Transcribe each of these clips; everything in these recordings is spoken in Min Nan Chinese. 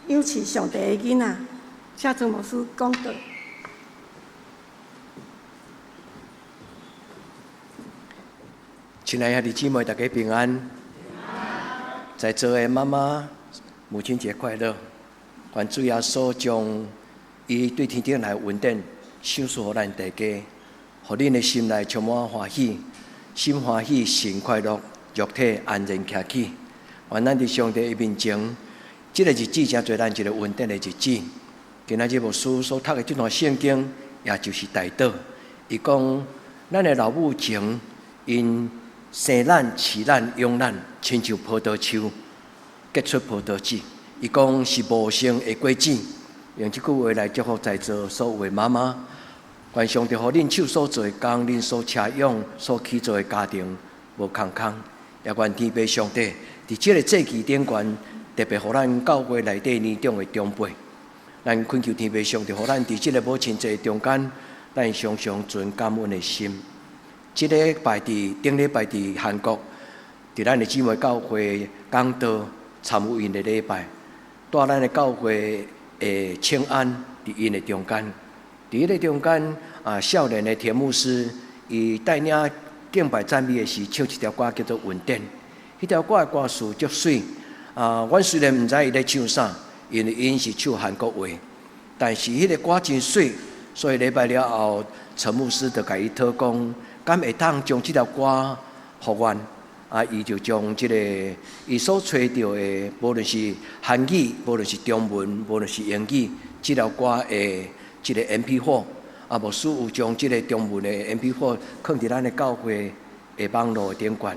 養飼上帝的囡仔。請陳牧師講道。親愛的兄弟姊妹，大家平安。在座的媽媽，母親節快樂！願主耶穌將伊對天頂來的恩典賞賜予咱大家，予恁的心內充滿歡喜，心歡喜，神快樂，肉體安然徛起。願咱佇上帝的面前，這個日子成做咱一個恩典的日子。今仔日牧師所讀的這段聖經，也就是代禱。伊講，咱的老母情，𪜶生咱、飼咱、養咱，親像葡萄樹結出葡萄子。伊講是無聲的果子。用這句話來祝福在座所有的媽媽。願上帝予恁手所做的工，恁所車養、所起造的家庭無空空。也願天父上帝佇這个節期頂懸，特別予咱教會內底年長的長輩，咱懇求天父上帝予咱佇這个母親節中間，咱常常存感恩的心。這禮拜佇頂禮拜佇韓國，佇咱的姊妹教會講道參與𪜶的禮拜，帶咱的教會的請安佇𪜶的中間。佇彼个中間啊，少年的田牧師，伊帶領敬拜讚美的時，唱一條歌叫做《恩典》。彼條歌的歌詞足媠啊！阮雖然毋知伊咧唱啥，因為𪜶是唱韓國話，但是彼個歌真媠，所以禮拜了後，陳牧師就共伊討講，敢會當將這條歌予阮？啊，伊就將這個伊所揣著的，無論是韓語，無論是中文，無論是英語，這條歌的這個 MP4，啊，牧師有將這個中文的 MP4 放佇咱的教會的網路頂懸，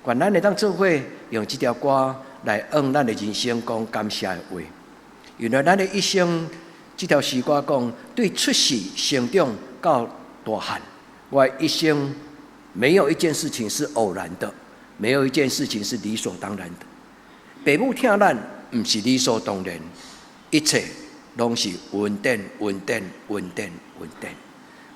願咱會當做伙用這條歌來向咱的人生講感謝的話。原來咱的一生，這條詩歌講，對出世成長到大漢，我一生沒有一件事情是偶然的，沒有一件事情是理所當然的。父母疼咱，毋是理所當然，一切攏是恩典、恩典、恩典、恩典。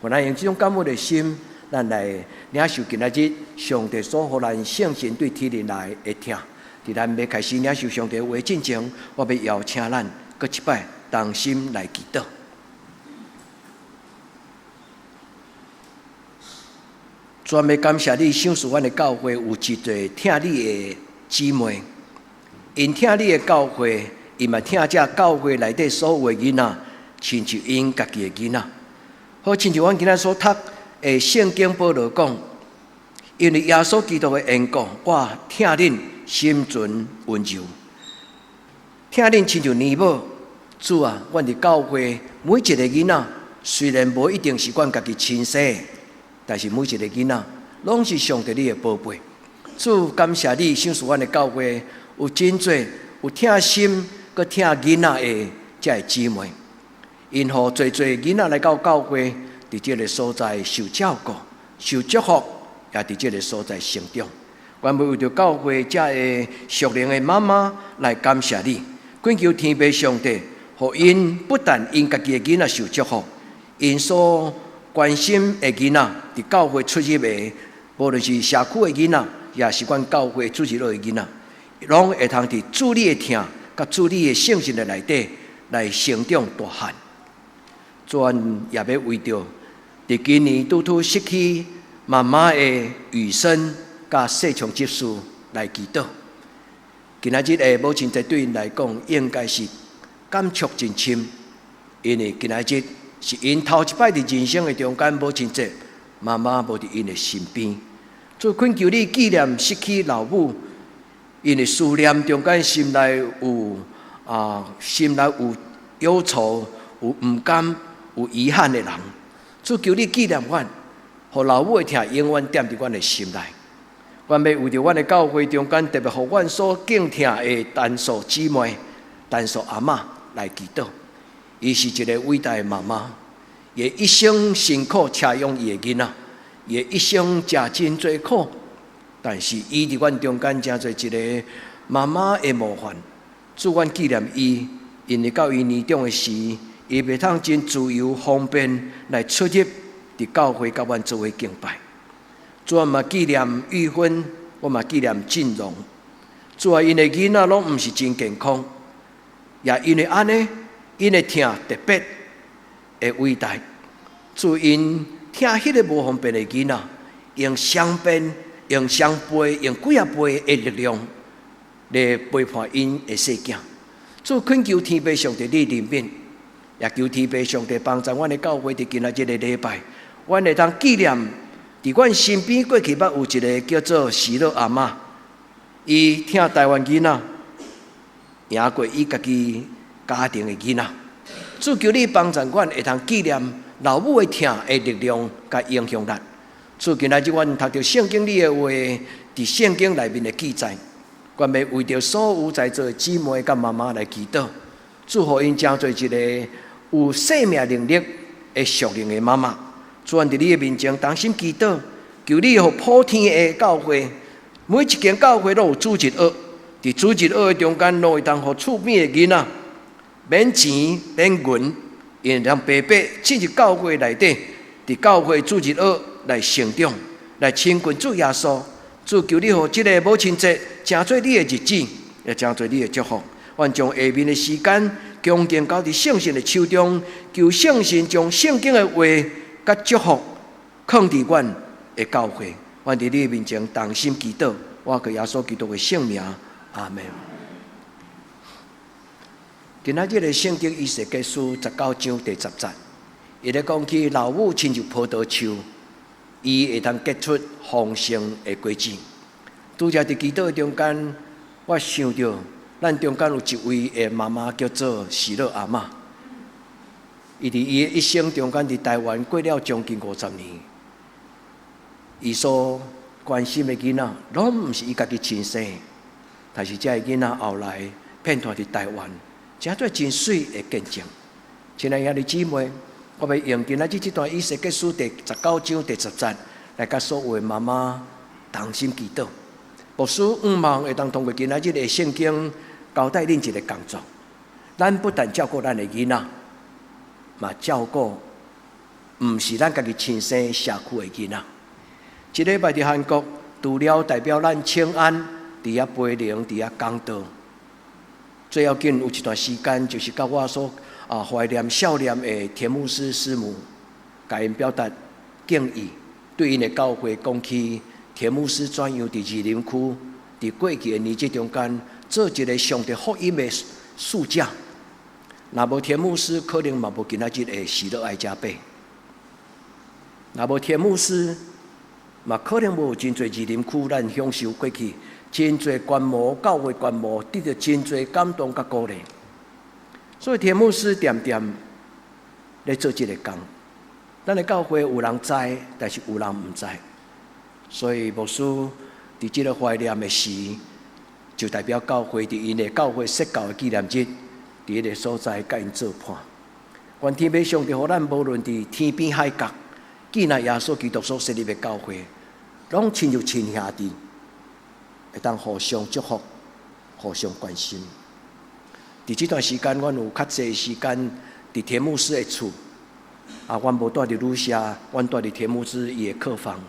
願咱用這種感恩的心，咱來領受今仔日上帝所予咱聖神對天靈來的疼。佇咱欲開始領受上帝話進前，我欲邀請咱閣一擺同心來祈禱。主，欲感謝你賞賜阮的教會有真濟疼你的姊妹，𪜶疼你的教會，𪜶嘛疼這教會內底所有的囡仔，親像𪜶家己的囡仔。好親像阮今仔所讀的聖經保羅講，因為耶穌基督的緣故，我疼恁心存溫柔，疼恁親像娘母。主啊，阮佇教會每一个囡仔，雖然無一定是阮家己親生的，但是每一个囡仔攏是上帝你的寶貝。主，感謝你賞賜阮的教會有真濟有疼心閣疼囡仔的這个姊妹，𪜶予濟濟囡仔來到教會，佇這个所在受照顧、受祝福，也佇這个所在成長。阮欲為著教會這个屬靈的媽媽來感謝你，懇求天父上帝，予𪜶不但𪜶家己的囡仔受祝福，𪜶所關心的囡仔，佇教會出入的，無論是社區的囡仔，也是阮教會主日學的囡仔，攏會通佇主你的疼，佮主你的聖神的內底來成長大漢。主，阮也欲為著佇今年拄拄失去媽媽的雨生佮世長執事來祈禱。今仔日的母親節對𪜶來講，應該是感觸真深，因為今仔日是𪜶頭一擺佇人生的中間母親節，媽媽無佇𪜶的身邊。主，懇求你紀念失去老母，𪜶的思念中間心內有啊，心內有憂愁、有毋甘、有遺憾的人。主，求你紀念阮，予老母的疼永遠踮佇阮的心內。阮欲為著阮的教會中間，特別予阮所敬疼的陳素姊妹、陳素阿嬤來祈禱。伊是一个偉大的媽媽，伊一生辛苦車養伊的囡仔，伊一生食真濟苦，但是伊佇阮中間成做一个媽媽的模範。主，阮紀念伊，因為到伊年長的時，伊袂通真自由方便來出入佇教會佮阮做伙敬拜。主啊，嘛紀念玉芬，我嘛紀念振榮。主啊，𪜶的囡仔攏毋是真健康，也因為按呢，𪜶的疼特別的偉大。主𪜶疼彼个無方便的囡仔，用雙遍、用雙倍、用幾仔倍的力量來陪伴𪜶的細囝。主懇求天父上帝你憐憫，也求天父上帝幫助阮的教會佇今仔這个禮拜，阮會當紀念佇阮身邊過去捌有一个叫做喜樂阿嬤，伊疼台灣囡仔，贏過伊家己家庭的囡仔。主求你幫助阮會當紀念老母的疼的力量佮影響力。主今仔日阮讀著聖經裡的話，佇聖經內面的記載，阮欲為著所有在座的姊妹佮媽媽來祈禱，祝福𪜶成做一个有生命能力的屬靈的媽媽。主，阮佇你的面前同心祈禱，求你予普天的教會，每一間教會攏有主日學，佇主日學的中間，攏會當予厝邊的囡仔免錢免銀，𪜶會當白白進入教會內底，佇教會主日學來成長，來親近主耶穌。主求你予這个母親節成做你的日子，也成做你的祝福。阮將下面的時間恭敬交佇聖神的手中，求聖神將聖經的話佮祝福囥佇阮的教會。阮佇你的面前同心祈禱，我靠耶穌基督的聖名，阿門。今仔日的聖經以西結書19章第10節，伊咧講起老母親像葡萄樹，伊會當結出豐盛的果子。拄才佇祈禱的中間，我想著咱中間有一位的媽媽叫做喜樂阿嬤，伊佇伊的一生中間佇台灣過了將近50年，伊所關心的囡仔，攏毋是伊家己親生，但是這个囡仔後來遍傳佇台灣，成做真媠的見證。親愛兄弟姊妹，我欲用今仔日這段以西結書第19章第10節來佮所有的媽媽同心祈禱。牧師向望會當通過今仔日的聖經交代恁一个工作。咱不但照顧咱的囡仔，嘛照顧毋是咱家己親生社區的囡仔。這禮拜佇韓國，除了代表咱請安佇遐培靈，佇遐講道，最要緊有一段時間，就是佮我所懷念少年的田牧師師母，共𪜶表達敬意，對𪜶的教會講起田牧師怎樣佇士林區，佇過去的年節中間做一个上帝福音的使者。若無田牧師，可能嘛無今仔日的喜樂愛加倍。若無田牧師，嘛可能無真濟士林區咱享受過去真濟觀摩教會觀摩，得著真濟感動佮鼓勵。所以田牧師恬恬咧做這个工，咱的教會有人知，但是有人毋知。所以牧師佇這个懷念的時，就代表教會佇𪜶的教會設教的紀念日，佇彼个所在佮𪜶做伴。願天父上帝予咱無論佇天邊海角，見那耶穌基督所設立的教會，攏親像親兄弟，會當互相祝福、互相關心。佇這段時間，阮有較濟時間佇田牧師的厝，啊，阮無蹛佇旅社，阮蹛佇田牧師伊的客房，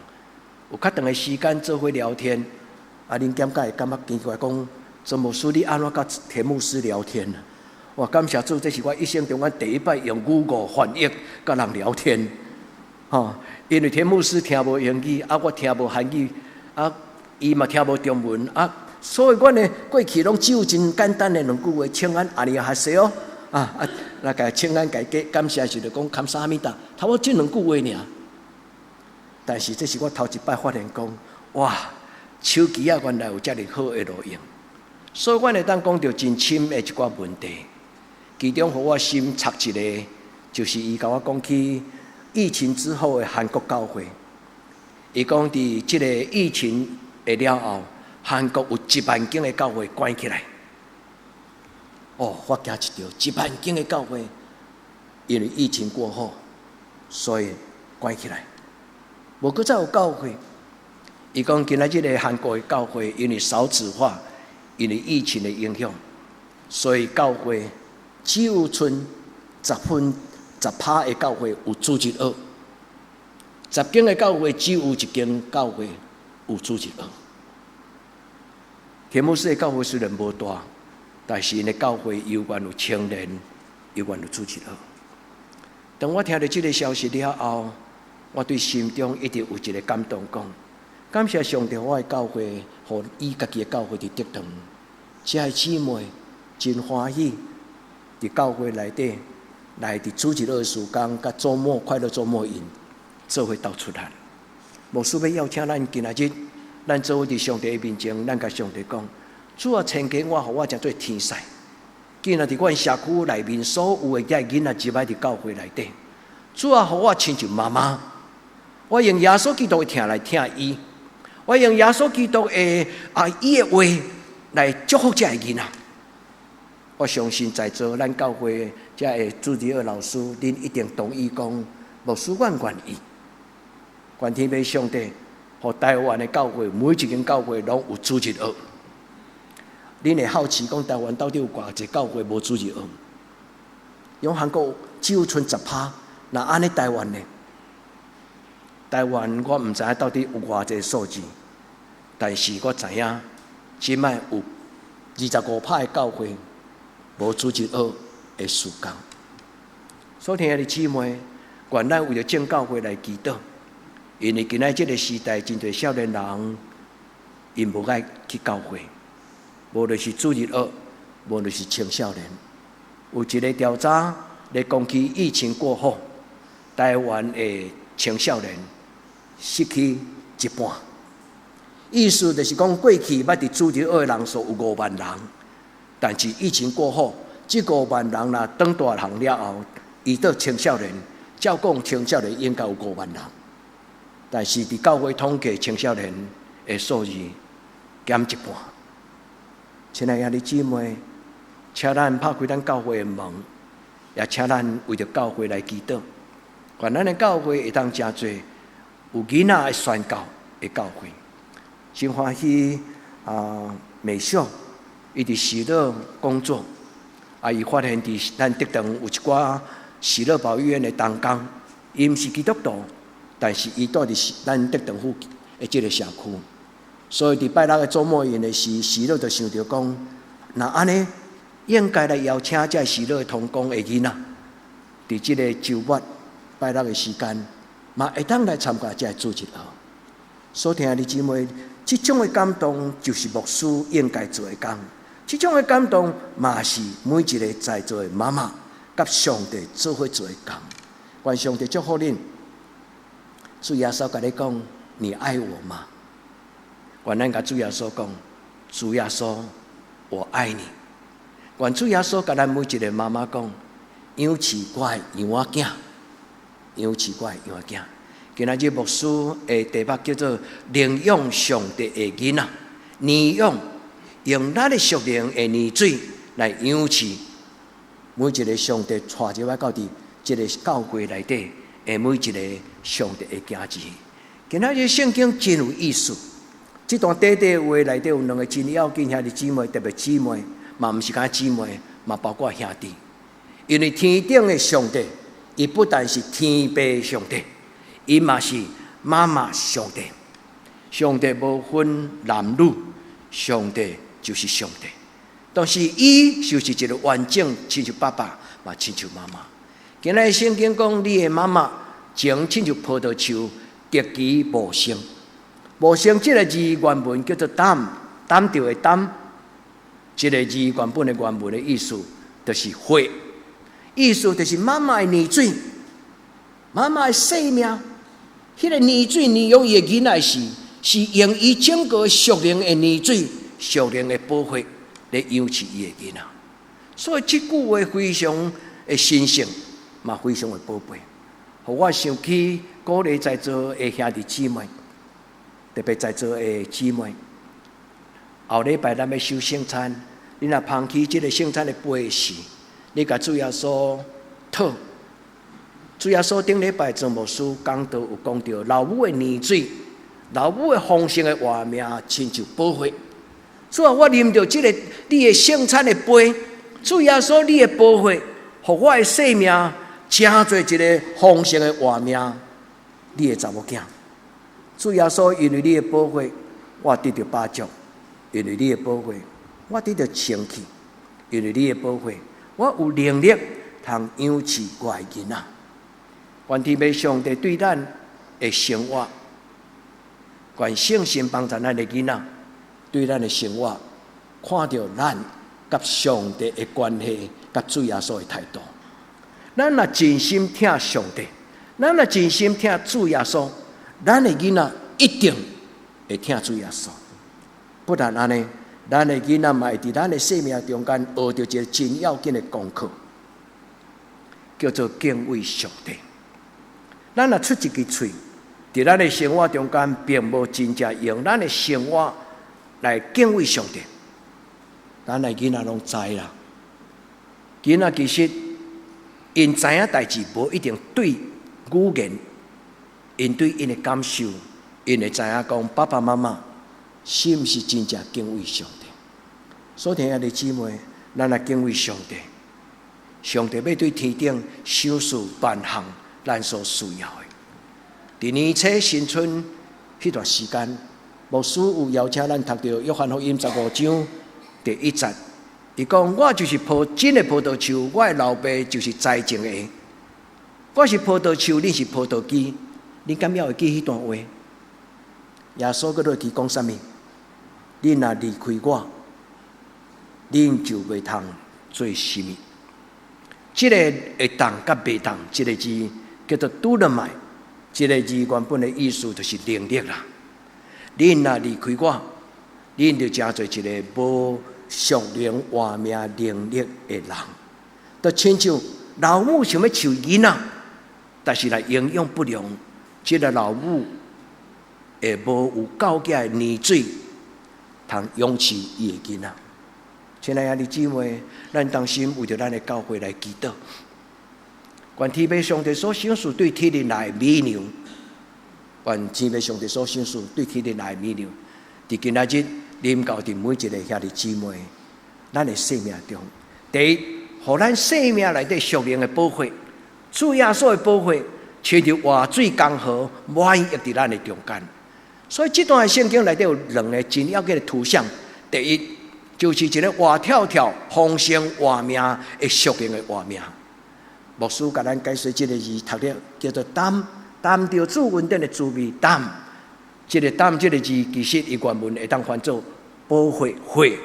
有較長的時間做伙聊天。啊，恁感覺會感覺奇怪，講曾牧師你按怎佮田牧師聊天？我感謝主，這是我一生中間第一擺用 Google 翻譯佮人聊天。吼，因為田牧師聽無英語，啊，我聽無韓語，啊，伊嘛聽無中文，啊，所以阮的過去攏只有真簡單的兩句話，請安안녕하세요，啊啊，來共請安共感謝時就講감사합니다，差不多這兩句話爾。但是這是我頭一擺發現講，哇，手機仔原來有遮爾好的路用，所以阮會當講著真深的一寡問題。其中予我心插一个，就是伊共我講起疫情之後的韓國教會，伊講佇這个疫情的了後，韓國有1萬間的教會關起來。哦，我驚一跳，1萬間的教會，因為疫情過後，所以關起來，無閣再有教會。伊講今仔日的韓國的教會，因為少子化，因為疫情的影響，所以教會只有賰10%的教會有主日學，10間的教會只有一間教會有主日學。田牧師的教會雖然無大，但是𪜶的教會猶原有青年，猶原有主日學。當我聽著這个消息了後，我對心中一直有一个感動，講感謝上帝，我的教會，予伊家己的教會佇竹塘，這个姊妹真歡喜，佇教會內底來佇主日學的時間，佮週末快樂週末營做伙鬥出力。牧師欲邀請咱今仔日，咱做伙佇上帝的面前，咱共上帝講：主啊，千祈我予我成做天使。今仔佇阮社區內面所有的這个囡仔入來佇教會內底，主啊，予我親像媽媽，我用耶穌基督的疼來疼伊，我用耶穌基督的啊伊的話來祝福這个囡仔。我相信在座咱教會這个主日學老師，恁一定同意講，牧師阮願意。願天父上帝，予台灣的教會每一間教會攏有主日學。恁會好奇講台灣到底有偌濟教會無主日學？用韓國只有賰10%，若按呢台灣呢？台灣我毋知影到底有偌濟數字，但是我知影，這擺有25%的教會無主日學的事工。所親愛的姊妹，願咱為著眾教會來祈禱，因為今仔這个時代，真濟少年人𪜶無愛去教會。無論是主日學，無論是青少年，有一个調查咧講起疫情過後，台灣的青少年失去一半。意思就是講，過去捌佇主日學的人數有5萬人，但是疫情過後，這五萬人若長大漢了後，移到青少年，照講青少年應該有五萬人，但是佇教會統計青少年的數字減一半。親愛的兄弟姊妹，請咱拍開咱教會的門，也請咱為著教會來祈禱。願咱的教會會當成做有囡仔的宣教的教會。真歡喜啊！美秀伊佇喜樂工作，啊，伊發現佇咱竹塘有一寡喜樂保育院的同工，伊毋是基督徒，但是伊住佇咱竹塘附近的這个社區。所以佇拜六的週末營的時，喜樂就想著講，若按呢，應該來邀請這喜樂同工的囡仔，佇這个週末拜六的時間，嘛會當來參加這个主日學。所親愛的姊妹，這種的感動就是牧師應該做的工，這種的感動嘛是每一个在座的媽媽佮上帝做伙做的工。願上帝祝福恁。主耶穌共你講：你愛我嗎？願咱共主耶穌講：主耶穌，我愛你。願主耶穌共咱每一个媽媽講：養飼我的羊仔囝，養飼我的羊仔囝。今仔日牧師的題目叫做領養上帝的囡仔，領養用咱的屬靈的奶水來養飼每一个上帝帶入來到佇這个教會內底的每一个上帝的囝兒。今仔日聖經真有意思。這段短短話內底有兩个真要緊兄弟姊妹，特別姊妹，嘛毋是干焦姊妹，嘛包括兄弟。因為天頂的上帝，伊不但是天父上帝，伊嘛是媽媽上帝。上帝無分男女，上帝就是上帝。但是伊就是一个完整，親像爸爸，嘛親像媽媽。今仔日聖經講，你的媽媽前親像葡萄樹，極其茂盛。茂盛這个字原文叫做擔，擔著的擔。這个字原本的原文的意思就是血，意思就是媽媽的奶水，媽媽的生命。彼个奶水奶養伊的囡仔時，是用伊整個屬靈的奶水、屬靈的寶血來養飼伊的囡仔。所以這句話非常的神聖，嘛非常的寶貝。予我想起鼓勵在座的兄弟姊妹。特別在座的姊妹，後禮拜咱欲守聖餐，你若捧起這个聖餐的杯時，你共主耶穌討。主耶穌頂禮拜莊牧師講道有講著老母的奶水，老母的豐盛的活命，親像寶血。主啊，我啉著這个你的聖餐的杯，主耶穌你的寶血，予我的生命成做一个豐盛的活命，你的查某囝。主耶穌，因為你的寶血，我得著飽足；因為你的寶血，我得著清氣。因為你的寶血，我有能力通養飼我的囡仔。願天父上帝對咱的生活，願聖神幫助咱的囡仔，對咱的生活，看著咱佮上帝的關係，佮主耶穌的態度。咱若真心疼上帝，咱若真心疼主耶穌，咱的囡仔一定會疼主耶穌。不但按呢，咱的囡仔嘛會佇咱的生命中間學著一个真要緊的功課，叫做敬畏上帝。咱若出一支喙，佇咱的生活中間，並無真正用咱的生活來敬畏上帝，咱的囡仔攏知啦。囡仔其實𪜶知影代誌，無一定對語言，𪜶對𪜶的感受，𪜶會知影講爸爸媽媽是毋是真正敬畏上帝。所以兄弟姊妹，咱若敬畏上帝，上帝欲對天頂賞賜萬項咱所需要的。佇年初新春彼段時間，牧師有邀請咱讀著約翰福音15章第1節，伊講，我就是葡真的葡萄樹，我的老爸就是栽種的。我是葡萄樹，恁是葡萄枝，恁敢猶會記彼段話？耶穌閣落去講啥物？恁若離開我，恁就袂通做啥物。這个會當佮袂當，這个字叫做δύναμαι，這个字原本的意思就是能力啦。恁若離開我，恁就成做一个無屬靈活命能力的人。就親像老母想欲飼囡仔，但是若營養不良，這个老母會無有夠額的奶水，通養飼伊的囡仔。親愛的兄弟姊妹，咱當心為著咱的教會來祈禱。願天父上帝所賞賜對天靈來的美糧，願天父上帝所賞賜對天靈來的美糧，佇今仔日臨到佇每一个兄弟姊妹，咱的生命中，第一，予咱生命內底屬靈的寶血，主耶穌的寶血，親像活水江河滿溢佇咱的中間。所以這段聖經內底有兩个真要緊的圖像，第一，就是一个活跳跳、豐盛活命的屬靈的活命。牧師共咱解說這个字讀了叫做擔，擔著主恩典的滋味擔。這个擔這个字其實伊原文會當翻做寶血血。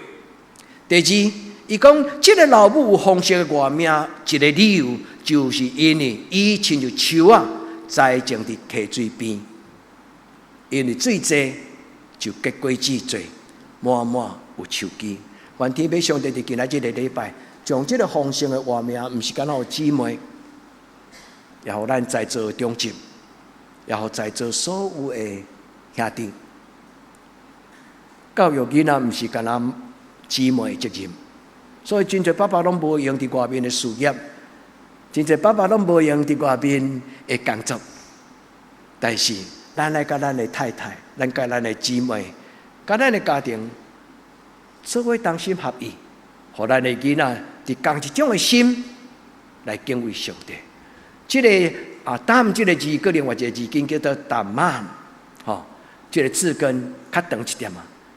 第二，伊講這个老母有豐盛的活命，一个理由就是因為伊親像樹仔栽種佇溪水邊，因為水濟就結果子濟，滿滿有樹枝。願天父上帝佇今仔這个禮拜，將這个豐盛的活命，毋是干焦予姊妹，也予咱在座的長執，也予在座所有的兄弟。教育囡仔毋是干焦姊妹的責任，所以真濟爸爸攏無閒佇外面的事業，真濟爸爸攏無閒佇外面的工作。但是，咱愛佮咱的太太，咱佮咱的姊妹，佮咱的家庭，做伙同心合意，予咱的囡仔佇仝一種的心來敬畏上帝。這个啊，擔這个字，閣另外一个字根叫做 tamam，吼，這个字根較長一點仔，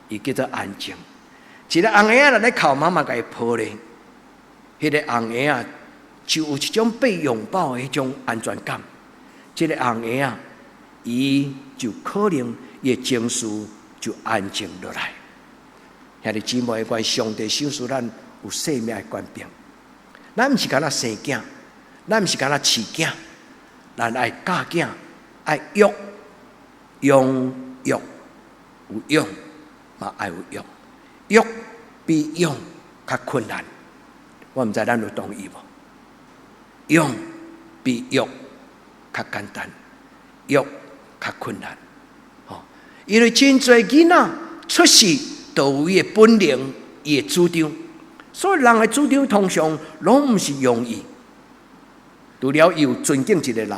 伊叫做安靜。一个紅嬰仔若咧哭，媽媽共伊抱咧，彼个紅嬰仔就有一種被擁抱的彼種安全感。這个紅嬰仔，伊就可能伊的情緒就安靜落來。兄弟姊妹，願上帝賞賜咱有生命的權柄。咱毋是干焦生囝，咱毋是干焦飼囝，咱愛教囝，愛育，養育，有養嘛愛有育，育比養較困難。我毋知咱有同意無？養比育較簡單，育較困難。吼，因為真濟囡仔出世都有伊的本能，伊的主張，所以人的主張通常攏毋是容易。除了伊有尊敬一个人，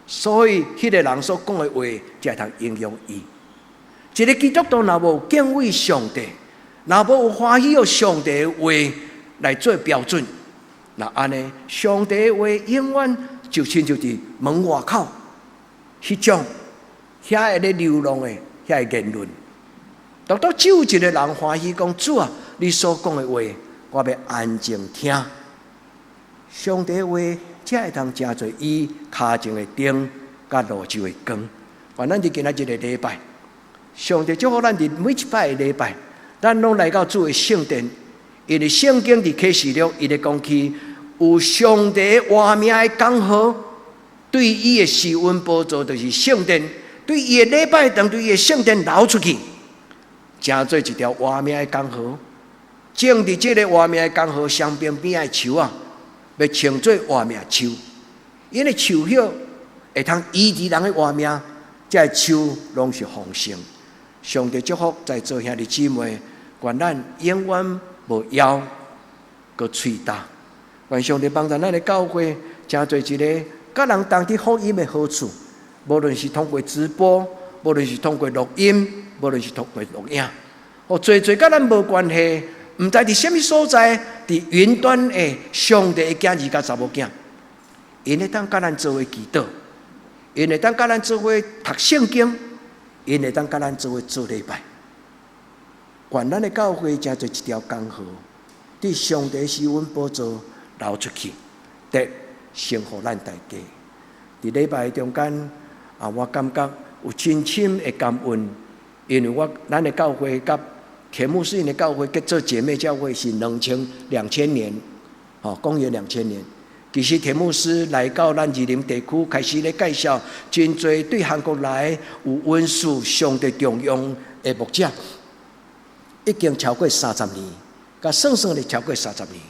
所以彼个人所講的話才會通影響伊。一个基督徒若無敬畏上帝，若無歡喜予上帝的話來做標準，那按呢，上帝的話永遠就親像佇門外口彼種遐會咧流浪的遐个言論。獨獨只有一个人歡喜講，主啊，你所講的話，我欲安靜聽上帝話，才會通成做伊跤前的燈，佮路上的光。願咱佇今仔這個禮拜，上帝祝福咱佇每一擺的禮拜，咱攏來到主的聖殿，因為聖經佇啟示錄，伊咧講起有上帝活命的江河，對伊的施恩寶座就是聖殿，對伊的禮拜堂，對伊的聖殿流出去，成做一條活命的江河。種佇這個活命的江河雙邊邊的樹仔，欲稱做活命樹，𪜶的樹葉會通醫治人的活命，這个樹攏是豐盛。上帝祝福在座兄弟姊妹，願咱永遠無枵，閣喙焦。願上帝幫助咱的教會，成做一个佮人同齊福音的好處。無論是通過直播，無論是通過錄音，無論是通過錄影，予濟濟佮咱無關係，毋知佇啥物所在，佇雲端的上帝的囝兒佮查某囝，𪜶會當佮咱做伙祈禱，𪜶會當佮咱做伙讀聖經，𪜶會當佮咱做伙做禮拜。願咱的教會成做一條江河，佇上帝施恩寶座流出去，得成予咱大家。佇禮拜中間啊，我感覺有真深的感恩，因為我咱的教會佮田牧師𪜶的教會結做姐妹教會是2000年，吼，公元兩千年。其實田牧師來到咱士林地區，開始咧介紹真濟對韓國來有恩賜、上帝重用的牧者，已經超過三十年，佮算算咧超過三十年。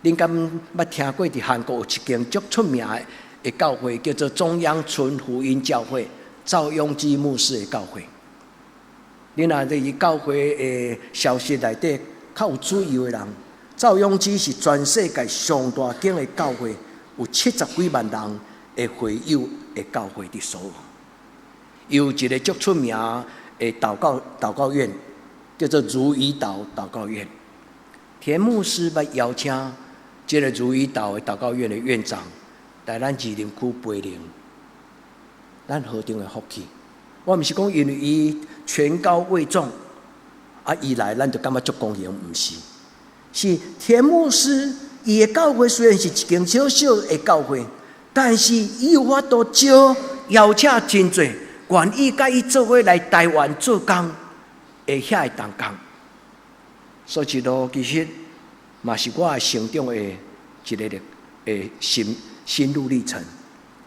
恁敢捌聽過佇韓國有一間足出名的教會，叫做中央純福音教會，趙永基牧師的教會。恁若佇教會的消息內底較有注意的人，趙永基是全世界上大間的教會，有70幾萬人的會友的教會佇首爾。有一個足出名的禱告院，叫做汝矣島禱告院。田牧師捌邀請這個汝矣島的禱告院的院長來咱士林區培靈，咱何等的福氣！我毋是講因為伊權高位重，啊，伊來咱就感覺足光榮，毋是。是田牧師伊的教會雖然是一間小小的教會，但是伊有法度招邀請真濟願意佮伊做伙來台灣做工的遐个同工。所以一路其實嘛是我的成長的一個的心路歷程。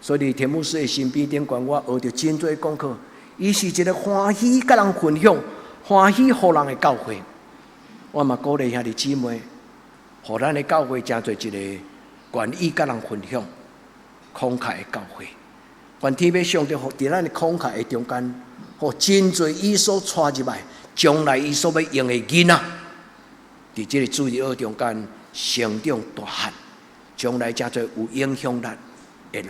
所以田牧師的身邊頂懸，我學著真濟功課。伊是一個歡喜佮人分享、歡喜予人的教會。我嘛鼓勵兄弟姊妹，予咱的教會成做一個願意佮人分享、慷慨的教會。願天父上帝予佇咱的慷慨的中間，予真濟伊所帶入來，將來伊所欲用的囡仔，佇這個主日學中間成長大漢，將來成做有影響力的人。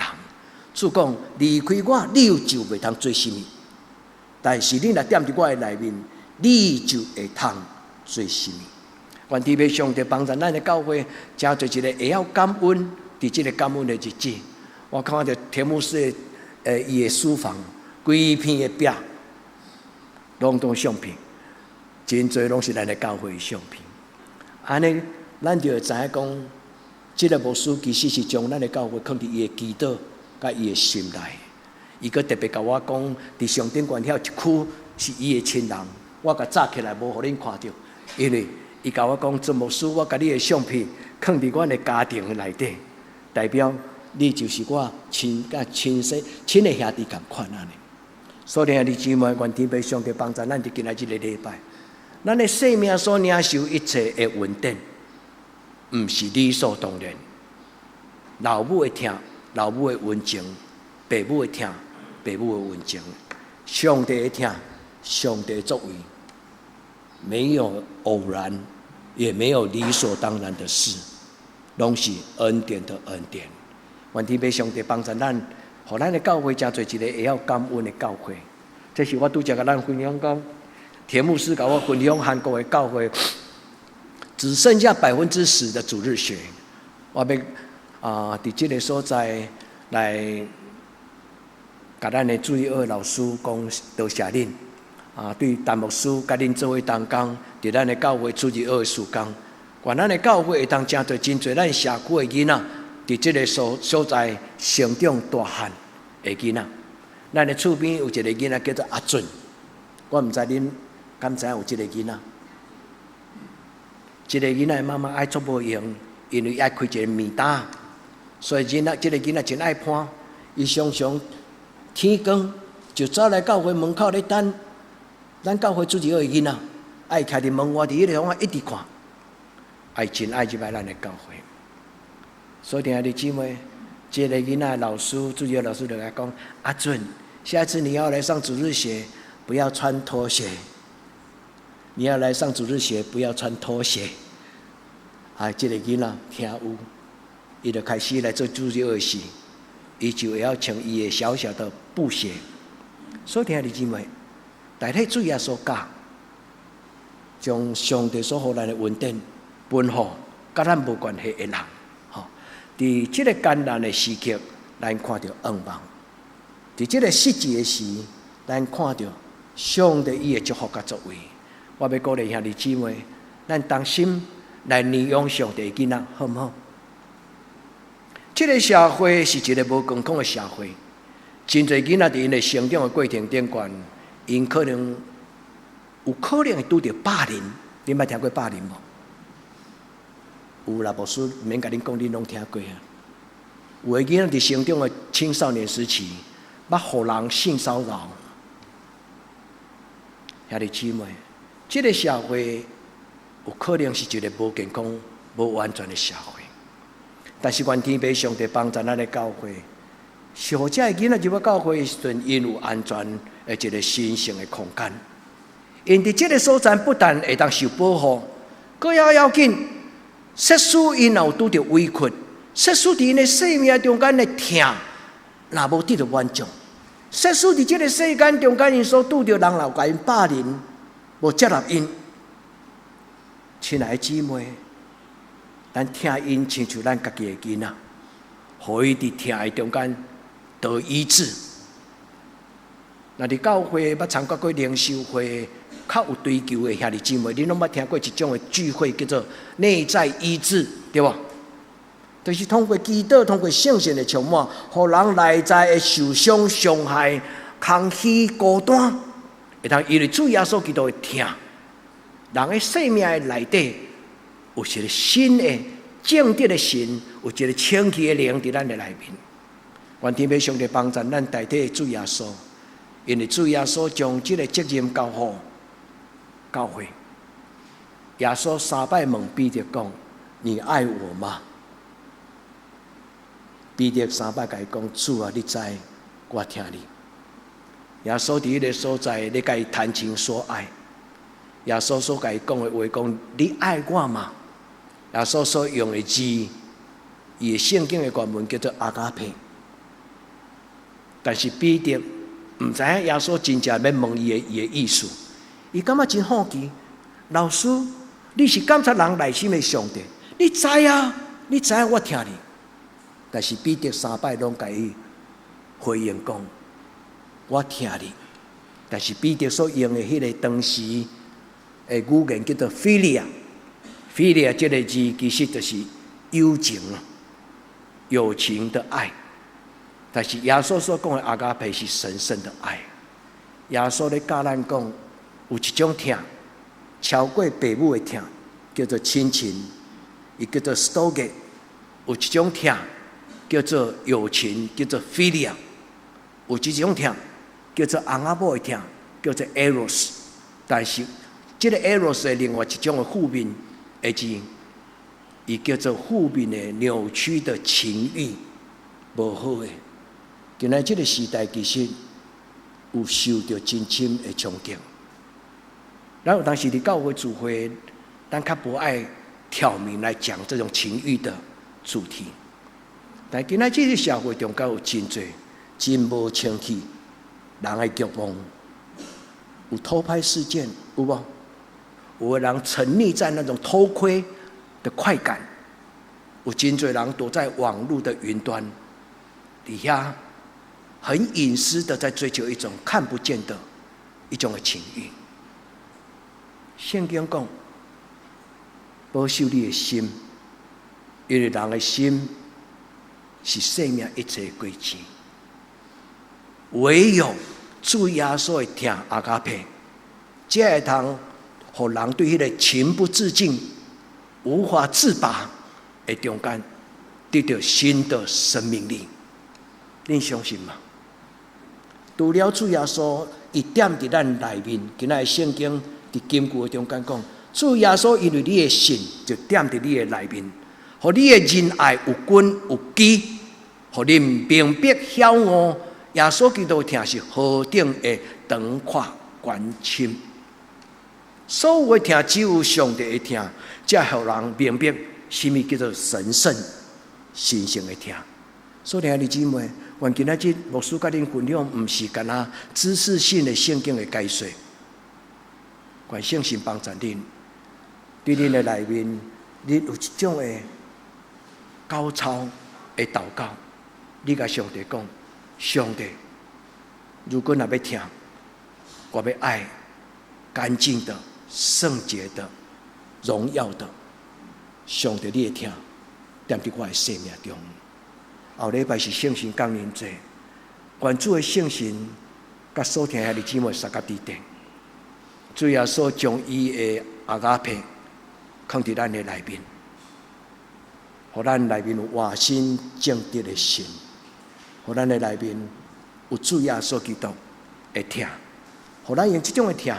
主講離開我，你就袂通做啥物。但是你若踮佇我的內面，你就會通做啥物。願天父上帝幫助咱的教會，成做一個會曉感恩，佇這個感恩的日子。我看著田牧師的伊的書房，規片的壁，攏總相片，真濟攏是咱的教會的相片。按呢，咱就會知影講，這個牧師其實是將咱的教會囥佇伊的祈禱佮伊的心內。伊閣特別共我講，佇上頂懸遐一區是伊的親人，我共紮起來無予恁看著，因為伊共我講，曾牧師，我共你的相片囥佇阮的家庭內底，代表你就是我親佮親生親的兄弟仝款按呢。所以兄弟姊妹，願天父上帝幫助咱佇今仔這個禮拜，咱的生命所領受一切的恩典，毋是理所當然。老母的疼，老母的溫情；爸母的疼，爸母的溫情；上帝的疼，上帝的作為，沒有偶然，也沒有理所當然的事，攏是恩典的恩典。願天父上帝幫助咱，予咱的教會成做一個會曉感恩的教會。這是我拄才共咱分享講，田牧師共我分享韓國的教會，只剩下10%的主日學。我欲啊，佇這個所在來，共咱的主日學老師講多謝恁啊，對陳牧師佮恁做伙同工，佇咱的教會主日學的事工，願咱的教會會當成就真濟咱社區的囡仔，佇這个所在成長大漢的囡仔。咱的厝邊有一个囡仔叫做阿俊，我毋知恁敢知影有這个囡仔。這个囡仔的媽媽愛足無閒，因為愛開一个麵擔，所以囡仔這个囡仔真愛伴，伊常常天光就走來教會門口咧等。咱教會主日學的囡仔，愛徛佇門外佇彼个地方一直看，愛真愛入來咱的教會。所以兄弟姊妹，這个囡仔的老師，主日學老師就共伊講：阿俊，下次你要來上主日學，不要穿拖鞋。你要來上主日學，不要穿拖鞋。啊，這个囡仔聽有，伊就開始來做主日學時，伊就會曉穿伊的小小的布鞋。所以兄弟姊妹，代替主耶穌教，將上帝所予咱的恩典分予佮咱無關係的人。吼，佇這个艱難的時刻，咱看著盼望；佇這个失志的時，咱看著上帝伊的祝福佮作為。我欲鼓勵兄弟姊妹，咱同心來領養上帝的囡仔，好毋好？這个社會是一个無健康的社會，真濟囡仔佇𪜶的成長的過程頂懸，𪜶可能有可能會拄著霸凌。恁捌聽過霸凌無？有啦，牧師毋免共恁講，恁攏聽過啊。有的囡仔佇成長的青少年時期，捌予人性騷擾。兄弟姊妹，這个社會有可能是一个無健康、無安全的社會。但是願天父上帝幫助咱的教會，是予遮的囡仔入來教會的時陣，𪜶有安全的一个神聖的空間。𪜶佇這个所在不但會當受保護，閣猶要緊，設使𪜶若有拄著危困，設使佇𪜶的生命中間的疼，若無得著滿足，設使佇這个世間中間，𪜶所拄著人若有共𪜶霸凌，無接納𪜶，親愛的姊妹，咱疼𪜶親像咱家己的囡仔，予伊佇疼的中間得醫治。若佇教會捌參加過靈修會，較有追求的兄弟姊妹，恁攏捌聽過一種的聚會，叫做內在醫治，對無？就是通過祈禱，通過聖神的充滿，予人內在的受傷、傷害、空虛、孤單，會當因為主耶穌基督的疼，人的生命的內底有一个新的正直的神，有一个清氣的靈佇咱的內面。願天父上帝幫助咱代替主耶穌，因為主耶穌將這个責任交予教會。耶穌三擺問彼得講：你愛我嗎？彼得三擺共伊講：主啊，你知我疼你。耶穌佇彼个所在，咧共伊談情說愛。耶穌所共伊講的話講：你愛我嗎？耶穌所用的字，伊的聖經的原文叫做 ἀγάπη。但是彼得毋知影耶穌真正欲問伊的意思，伊感覺真好奇。老師，你是監察人內心的上帝，你知啊？你知影我疼你。但是彼得三擺攏共伊回應講：我疼你。但是彼得所用的彼个當時的語言叫做 φιλία，φιλία 這个字其實就是友情啊，友情的愛。但是耶穌所講的 ἀγάπη 是神聖的愛。耶穌咧教咱講，有一種疼，超過父母的疼，叫做親情，伊叫做 στοργή；有一種疼，叫做友情，叫做 φιλία；有一種疼，叫做翁仔某的疼，叫做 ἔρος。但是這个 ἔρος 的另外一種的負面的字，伊叫做負面的扭曲的情慾，無好的。今仔這个時代其實有受著真深的衝擊。咱有當時佇教會聚會，咱較無愛挑明來講這種情慾的主題。但今仔這个社會中間有真濟真無清氣人的慾望，有偷拍事件有無？有的人沉溺在那種偷窺的快感，有真濟人躲在網路的雲端底下，很隱私的在追求一種看不見的一種的情慾。聖經講，保守你的心，因為人的心是生命一切的根基。唯有主耶穌的疼 agape，才會通予人對彼个情不自禁、無法自拔的中間，得著新的生命力。恁相信嗎？除了主耶穌，伊踮佇咱內面，今仔日聖經佇金句的中間講，主耶穌因為你的信就踮佇你的內面，予你的仁愛有根有基，予恁明白曉悟耶穌基督的疼是何等的長闊寬深。所有的疼，只有上帝的疼，才予人明白啥物叫做神聖神聖的疼。所以，兄弟姊妹，願今仔日牧師佮恁分享，毋是干焦知識性的聖經的解說，願聖神幫助恁，對恁的內面，你有一種的高超的禱告，你共上帝講：上帝，如果若欲疼，我欲愛乾淨的、聖潔的、榮耀的，上帝你的疼，踮佇我的生命中。後禮拜是聖神降臨節，願主的聖神佮所聽兄弟姊妹相佮佇頂。主耶穌將伊的 agape 放佇咱的內面，予咱內面有活新正直的心，予咱的內面有主耶穌基督的疼，予咱用這種的疼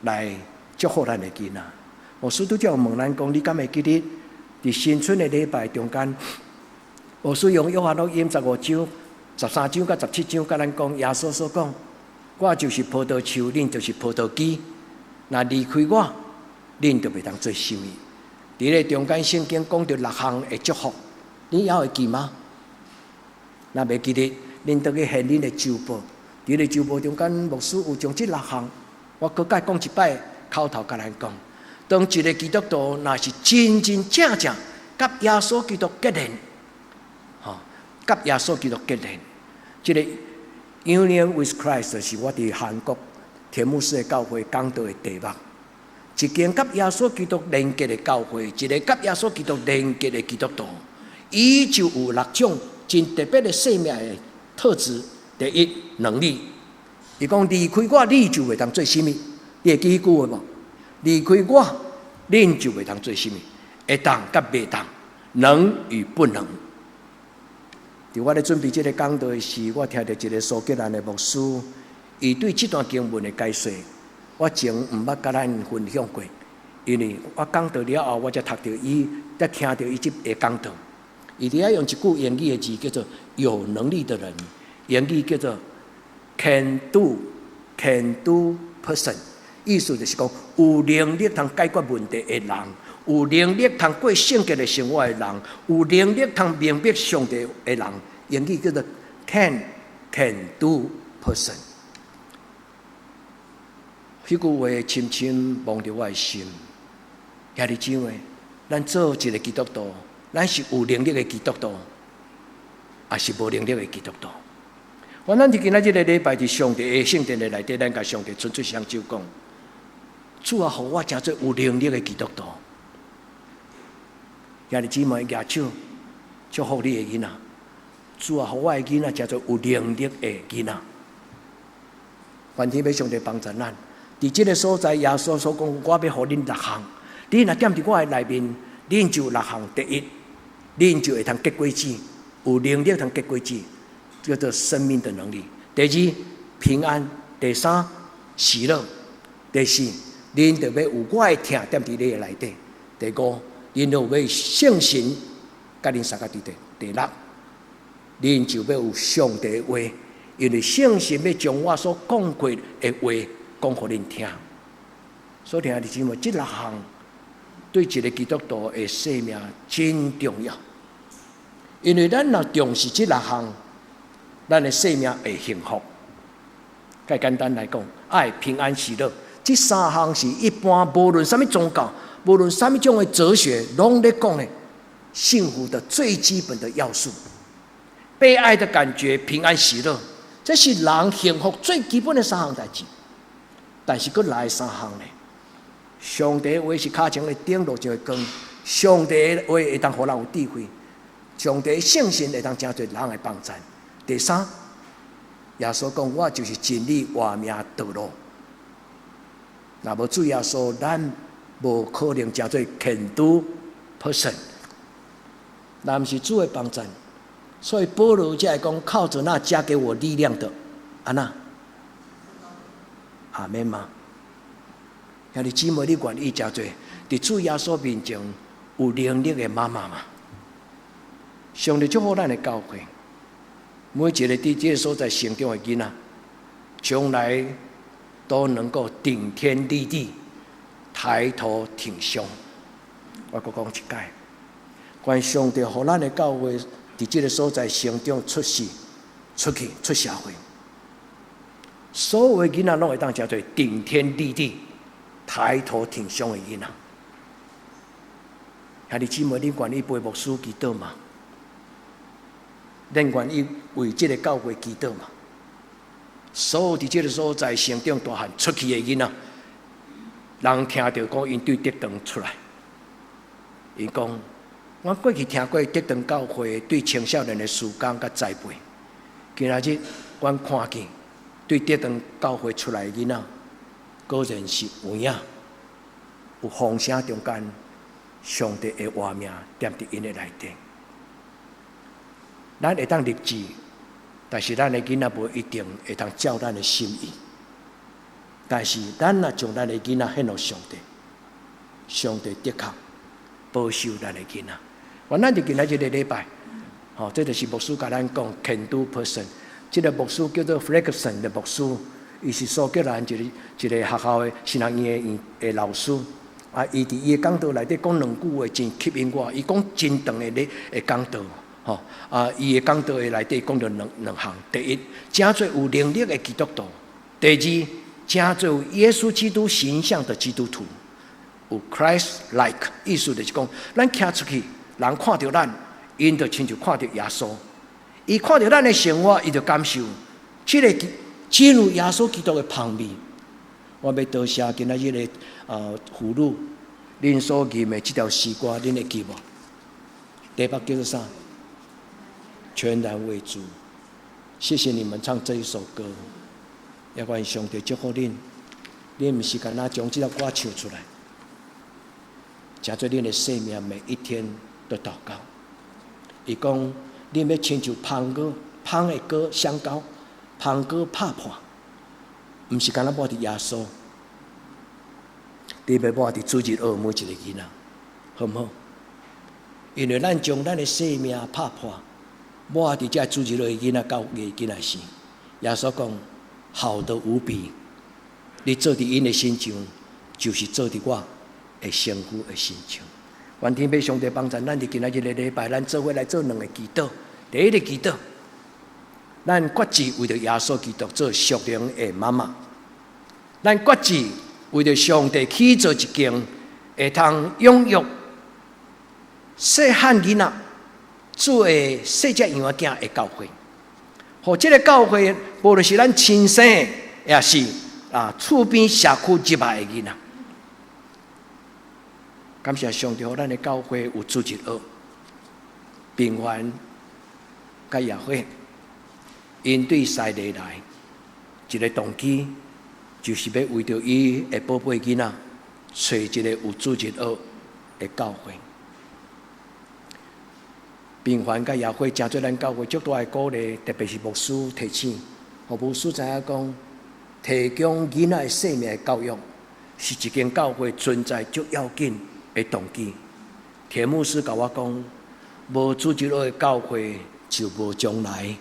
來祝福咱的囡仔。牧師拄才有問咱講，你敢會記得佇新春的禮拜中間，牧師用約翰福音15章、13章佮17章，共咱講，耶穌所講，我就是葡萄樹，恁就是葡萄枝。若離開我，恁就袂當做啥物。佇咧中間聖經講著六項的祝福，你猶會記嗎？若袂記得，恁轉去翻恁的週報。佇咧週報中間，牧師有將這六項，我閣再講一擺，口頭共咱講。當一个基督徒若是真真正正佮耶穌基督結連，吼，佮耶穌基督結連，這個 Union with Christ 是我佇韓國田牧師的教會講道的題目。一間佮耶穌基督連結的教會，一个佮耶穌基督連結的基督徒，伊就有六種真特別的生命的特質。第一，能力。伊講離開我，你就袂當做啥物。你會記彼句話無？離開我，恁就袂當做啥物。會當佮袂當，能與不能。佇我咧準備這个講道的時，我聽著一个蘇格蘭的牧師，伊對這段經文的解說，我前毋捌佮咱分享過，因為我講道了後，我才讀著伊，才聽著伊這个講道。伊佇遐用一句英語的字叫做“有能力的人”，英語叫做 “can do”，can do person，意思就是講有能力通解決問題的人，有能力通過聖潔的生活的人，有能力通明白上帝的人，英語叫做 can do person。彼句話深深摸著我的心。兄弟姊妹，咱做一个基督徒，咱是有能力的基督徒，抑是無能力的基督徒？願咱佇今仔這个禮拜，佇上帝的聖殿的內底，咱共上帝伸出雙手講：主啊，予我成做有能力的基督徒。兄弟姊妹，舉手祝福你的囡仔。主啊，予我的囡仔成做有能力的囡仔。願天父上帝幫助咱。佇這个所在，耶穌所講，我欲予恁六項。你若踮佇我的內面，恁就有六項。第一，恁就會通結果子，有能力通結果子，叫做生命的能力。第二，平安；第三，喜樂；第四，恁就欲有我的疼踮佇你的內底。第五，恁就欲聖神佮恁相佮佇底。第六，恁就欲有上帝的話，因為聖神欲將我所講過的話講予恁聽。所以，兄弟姊妹，這六項對一个基督徒的生命真重要，因為咱若重視這六項，咱的生命會幸福。較簡單來講，愛、平安、喜樂，這三項是一般無論啥物宗教，無論啥物種的哲學，攏咧講的幸福的最基本的要素。被愛的感覺、平安、喜樂，這是人幸福最基本的三項代誌。但是閣來三項呢？上帝話是跤前的燈，路上的光。上帝的話會當予人有智慧，上帝聖神會當成做人的幫贊。第三，耶穌講我就是真理、活命、道路。若無主耶穌，咱無可能成做 can do person。若毋是主的幫贊，所以保羅才會講靠著那加給我力量的，按怎？阿們嗎？兄弟姊妹，你願意成做佇主耶穌面前有能力的媽媽嗎？上帝祝福咱的教會，每一個佇這個所在成長的囡仔，將來都能夠頂天立地，抬頭挺胸。我閣講一擺，願上帝予咱的教會佇這個所在成長出世、出去、出社會，所有的囡仔攏會當成做頂天立地、抬頭挺胸的囡仔。兄弟姊妹，你願意陪牧師祈禱嗎？恁願意為這個教會祈禱嗎？所有佇這個所在成長大漢出去的囡仔，人聽著講𪜶對德堂出來，伊講：我過去聽過德堂教會對青少年的事工佮栽培，今仔日阮看見對德堂教會出來的囡仔，果然是有影，有風聲中間，上帝的活命踮佇𪜶的內底。咱會當立志，但是咱的囡仔無一定會當照咱的心意。但是咱若將咱的囡仔獻予上帝，上帝的確保守咱的囡仔。願咱佇今仔這個禮拜，吼，這就是牧師共咱講 can do person。這個牧師叫做 Ferguson 的牧師，伊是蘇格蘭一個一個學校的神學院的老師。啊，伊佇伊的講道內底講兩句話，真吸引我。伊講真長的咧的講道，吼啊！伊的講道的內底講著兩兩項：第一，成做有能力的基督徒；第二，成做有耶穌基督形象的基督徒。有 Christ like 意思就是講，咱行出去，人看著咱，𪜶就親像看著耶穌。伊看著咱的生活，伊就感受這個進入耶穌基督的芳味。我欲多謝今仔日的婦女，恁所吟的這條詩歌，恁會記無？題目叫做啥？全然為主。謝謝你們唱這一首歌，也願上帝祝福恁。恁毋是干焦將這首歌唱出來，成做恁的生命每一天都禱告。伊講，恁欲親像芳膏、芳的膏香膏，芳膏拍破。毋是干焦抹佇耶穌，你欲抹佇主日學每一個囡仔，好毋好？因為咱將咱的生命拍破，抹佇這主日學的囡仔教育囡仔時，耶穌講好得無比。你做佇𪜶的身上，就是做佇我的身軀的身上。願天父上帝幫助咱佇今仔日個禮拜，咱做伙來做兩個祈禱。第一個祈禱，咱決志為著耶穌基督做屬靈的媽媽。咱決志為著上帝起造一間會通養育細漢囡仔做細隻羊仔囝的教會。予這個教會，無論是咱親生的，抑是厝邊社區入來的囡仔。感謝上帝，予咱的教會有主日學、平凡佮耶會，𪜶對西麗來一個動機，就是欲為著伊的寶貝囡仔，揣一個有主日學的教會。平凡佮耶會，成做咱教會足大的鼓勵，特別是牧師提醒，予牧師知影講，提供囡仔的生命的教育，是一間教會存在足要緊的動機。田牧師共我講，無主日學的教會就無將來。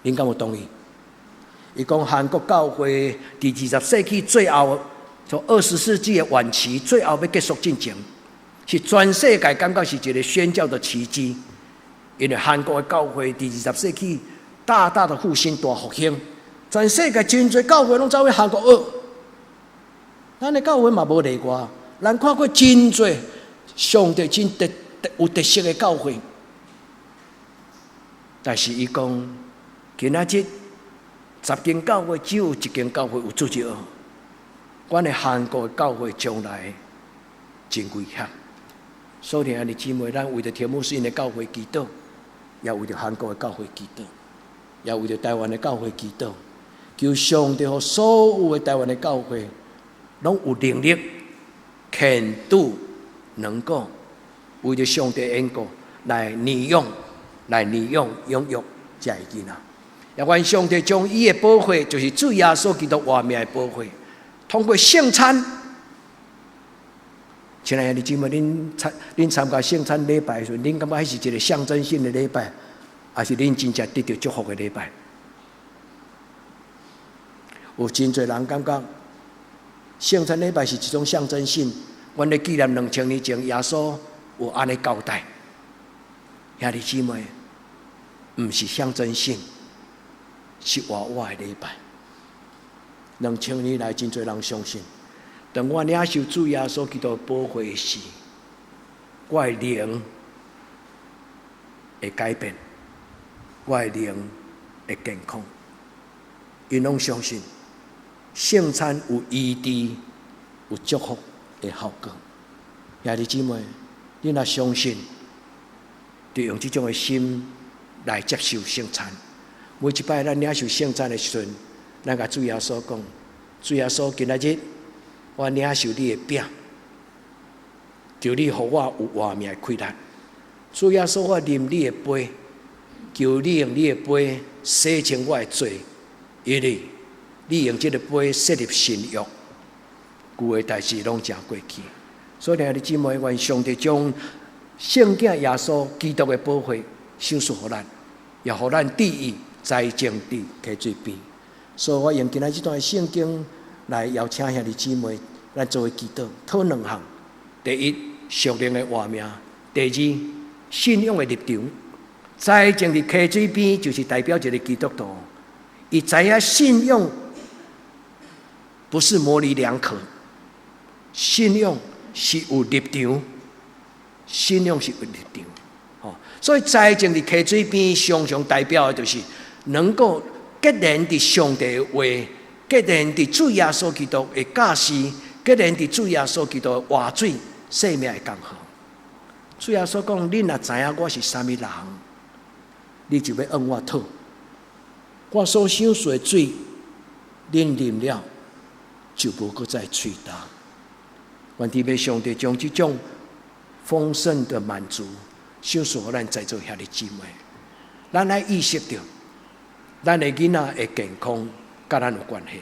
恁敢有同意？伊講韓國教會佇20世紀最後，從20世紀的晚期最後欲結束進前，是全世界感覺是一個宣教的奇蹟。因為韓國的教會佇20世紀大大的復興大復興，全世界真濟教會攏走去韓國學。咱的教會嘛無例外，咱看過真濟上帝真特有特色的教會，但是伊講今仔日10間教會只有一間教會有主日學，阮的韓國的教會將來真危險，所以兄弟姊妹，咱為著田牧師𪜶的教會祈禱，也為著韓國的教會祈禱，也為著台灣的教會祈禱，求上帝予所有的台灣的教會，攏有能力、肯度，能夠為著上帝緣故來利用、來利用、養育這个囡仔。也願上帝將伊的寶血，就是主耶穌基督活命的寶血，通過聖餐。親愛的姊妹，恁參加聖餐禮拜的時陣，恁感覺彼是一個象徵性的禮拜，還是恁真正得著祝福的禮拜？有真濟人感覺聖餐禮拜是一種象徵性，阮咧紀念2000年前耶穌有按呢交代。兄弟姊妹，毋是象徵性，是活活的禮拜。2000年來，真濟人相信，當我領受主耶穌基督寶血時，我的靈會改變，我的靈會健康。𪜶攏相信聖餐有醫治、有祝福的效果。兄弟姊妹，你若相信，就用這種的心來接受聖餐。每一擺咱領受聖餐的時陣，咱共主耶穌講：主耶穌，今仔日我領受你的餅，求你予我有活命的氣力。主耶穌，我啉你的杯，求你用你的杯洗清我的罪，因為你用這个杯設立新約，舊的代誌攏成過去。所以，兄弟姊妹，願上帝將聖子耶穌基督的寶血賞賜予咱，也予咱得以栽種佇溪水邊。所以我用今仔這段聖經來邀請兄弟姊妹，咱做伙祈禱，討兩項：第一，屬靈的活命；第二，信仰的立場。栽種佇溪水邊，就是代表一个基督徒，伊知影信仰不是模棱兩可，信仰是有立場，信仰是有立場。吼，所以栽種佇溪水邊，常常代表的就是能夠結連佇上帝的話，結連佇主耶穌基督的教示，結連佇主耶穌基督的活水生命的江河。主耶穌講：恁若知影我是啥物人，你就欲向我討。我所賞賜的水，恁啉了就無閣再喙焦。願天父上帝將這種豐盛的滿足，賞賜予咱在座兄弟姊妹。咱愛意識著，咱的囡仔的健康佮咱有關係。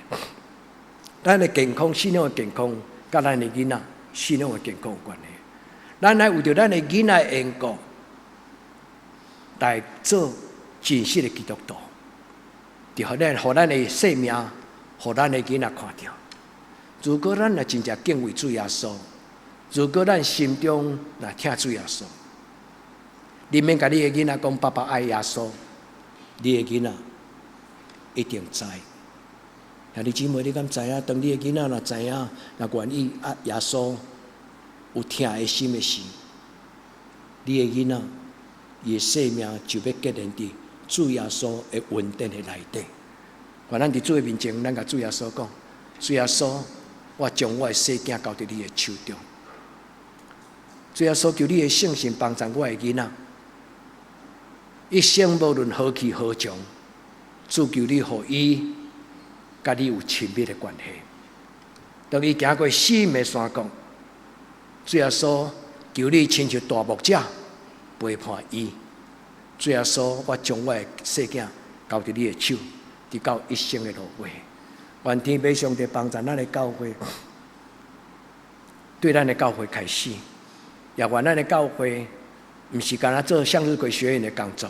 咱的健康、信仰的健康，佮咱的囡仔信仰的健康有關係。咱愛為著咱的囡仔的緣故，來做真實的基督徒，就予咱的生命，予咱的囡仔看著。如果咱若真正敬畏主耶穌，如果咱心中若疼主耶穌，你免共你的囡仔講爸爸愛耶穌，你的囡仔一定知。兄弟姊妹，你敢知影？當你的囡仔若知影，若願意愛耶穌，有疼的心的時，你的囡仔伊的生命就欲結連佇主耶穌的恩典的內底。願咱佇主的面前，咱共主耶穌講：主耶穌，我將我的細囝交佇你的手中。主耶穌，求你的聖神幫助我的囡仔，一生無論何去何從，主求你予伊佮你有親密的關係。當伊行過死蔭的山谷，主耶穌，求你親像大牧者陪伴伊。主耶穌，我將我的細囝交佇你的手，直到一生的落尾。願天父上帝幫助咱的教會，對咱的教會開始，也願咱的教會毋是干焦做向日葵學院的工作，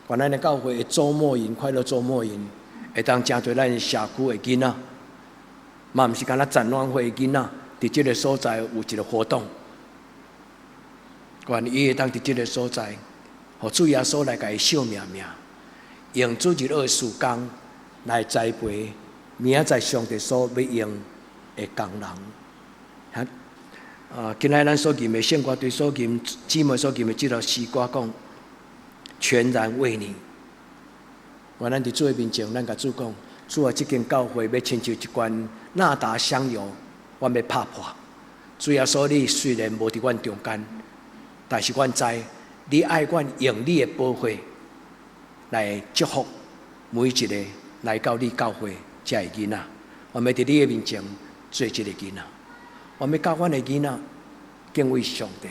願咱的教會的週末營、快樂週末營，會當誠濟咱社區的囡仔，嘛毋是干焦展覽會的囡仔，佇這个所在有一個活動，願伊會當佇這个所在，予主耶穌來共伊惜命命，用主日學的時間來栽培明仔載上帝所欲用的工人。啊，今仔咱所吟的聖歌隊所吟，姊妹所吟的這首詩歌講，全然為你。願咱佇主的面前，咱共主講，主啊，這間教會欲親像一罐哪噠香油，阮欲拍破。主耶穌，你雖然無佇阮中間，但是阮知你愛阮用你的寶血來祝福每一个來到你教會遮的囡仔。我欲佇你的面前做這个囡仔，我欲教阮的囡仔敬畏上帝，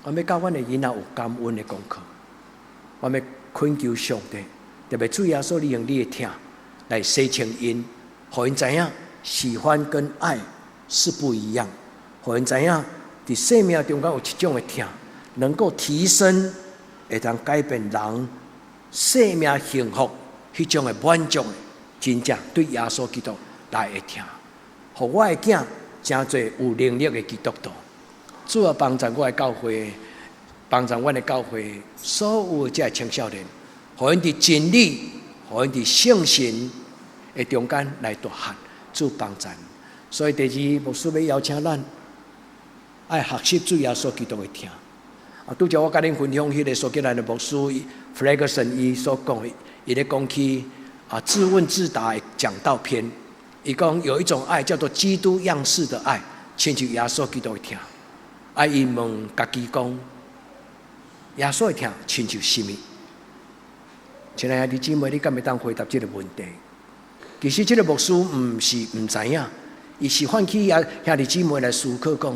我欲教阮的囡仔有感恩的功課，我欲懇求上帝，特別主耶穌，你用你的疼來洗清𪜶，予𪜶知影喜歡跟愛是不一樣，予𪜶知影佇生命中間有一種的疼，能夠提升，會當改變人生命幸福彼種的滿足，真正對耶穌基督來的疼，予我的囝成做有能力的基督徒。主啊，幫助我的教會，幫助阮的教會所有的這青少年，予𪜶佇真理，予𪜶佇聖神的中間來大漢，主幫助。所以第二，牧師欲邀請咱愛學習主耶穌基督的疼。啊，拄才我共恁分享彼个蘇格蘭的牧師弗雷格森伊所講的，伊咧講起啊自問自答的講道篇，伊講有一種愛叫做基督樣式的愛，親像耶穌基督的疼。啊，伊問家己講，耶穌的疼親像啥物？親愛的姊妹，你敢會當回答這个問題？其實這个牧師毋是毋知影，伊是喚起遐兄弟姊妹來思考講，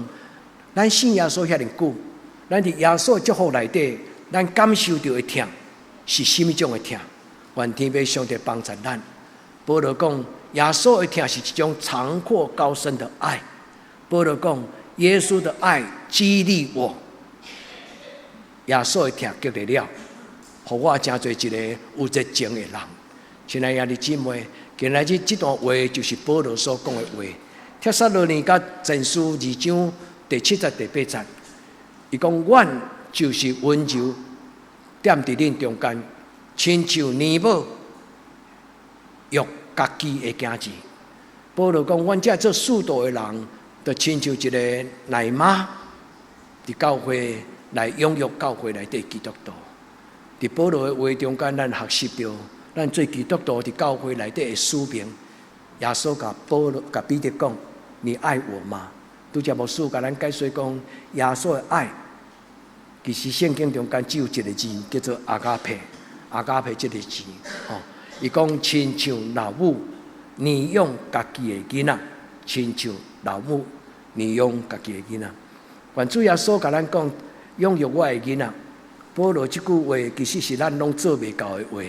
咱信耶穌遐爾久，咱佇耶穌祝福內底，咱感受著的疼是啥物種的疼？願天父上帝幫助咱。保羅講，耶穌的疼是一種長闊高深的愛。保羅講，耶穌的愛激勵我。耶穌的疼激勵了，予我成做一个有熱情的人。親愛兄弟姊妹，今仔日這段話就是保羅所講的話。帖撒羅尼迦前書二章第七節、第八節，伊講：阮就是溫柔踮佇恁中間，親像乳母育家己的囝兒。保羅講：阮這做使徒的人，就親像一个奶媽，佇教會來養育教會內底基督徒。佇保羅的話中間，咱學習著，咱做基督徒佇教會內底的使命。耶穌共保羅、共彼得講：你愛我嗎？拄才牧師共咱解說講，耶穌的愛，其實聖經中間只有一个字，叫做 ἀγάπη。ἀγάπη 這个字，吼，伊講親像老母乳養家己的囡仔，親像老母乳養家己的囡仔。願主耶穌共咱講，養育我的囡仔。保羅這句話其實是咱攏做袂到的話。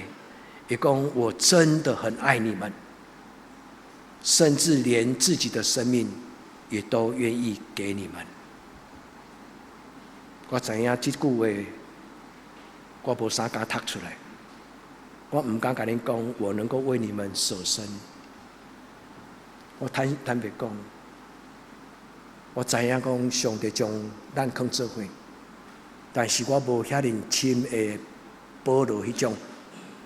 伊講我真的很愛你們，甚至連自己的生命也都願意給你們。我知影這句話，我無啥敢讀出來。我毋敢共恁講，我能夠為你們捨身。我坦坦白講，我知影講上帝將咱囥做伙，但是我無遐爾深的保羅彼種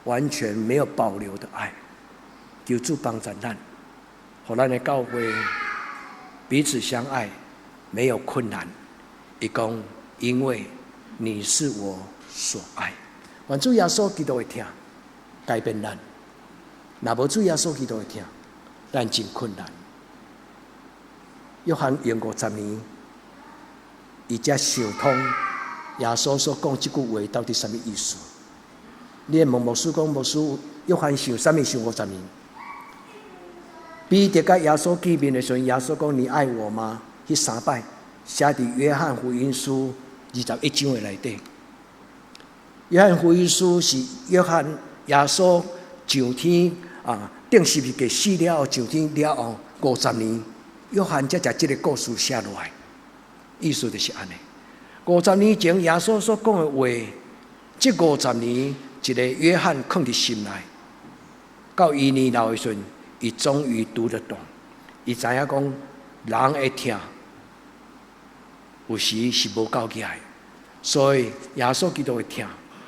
完全沒有保留的愛。求主幫助咱，予咱的教會彼此相愛，沒有困難。伊講，因為你是我所愛。願主耶穌基督的疼改變咱，若無主耶穌基督的疼，咱真困難。約翰用50年，伊才想通耶穌所講這句話到底啥物意思？你會問牧師講，牧師，約翰想啥物想五十年？彼得佮耶穌見面的時陣，耶穌講：“你愛我嗎？”彼三擺寫佇約翰福音書21章的內底。約翰福音書是約翰耶穌上天啊，釘十字架死了後上天了後五十年，約翰才將這个故事寫落來，意思就是按呢。五十年前耶穌所講的話，這五十年一个約翰囥佇心內，到伊年老的時陣，伊終於讀得懂，伊知影講人的疼有時是無夠額的，所以耶穌基督的疼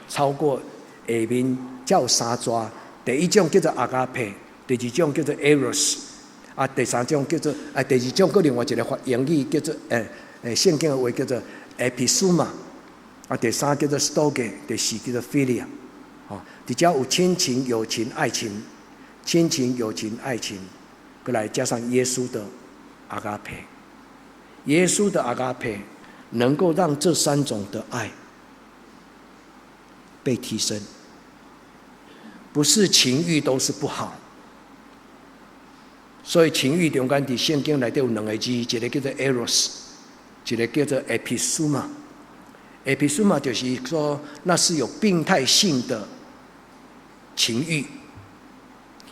超過下面才有三逝，第一種叫做 ἀγάπη，第二種叫做 eros，啊，第三種叫做啊，第二種閣另外一个發英語叫做聖經的話叫做 ἐπιθυμία，啊，第三叫做 στοργή，第四叫做 φιλία，吼，佇遮有親情、友情、愛情，親情、友情、愛情，閣來加上耶穌的 ἀγάπη，耶穌的 ἀγάπη，能夠讓這三種的愛被提升。不是情慾都是不好，所以情慾中間佇聖經內底有兩個字，一個叫做 eros，一個叫做 epithumia。epithumia 就是說，那是有病態性的情慾，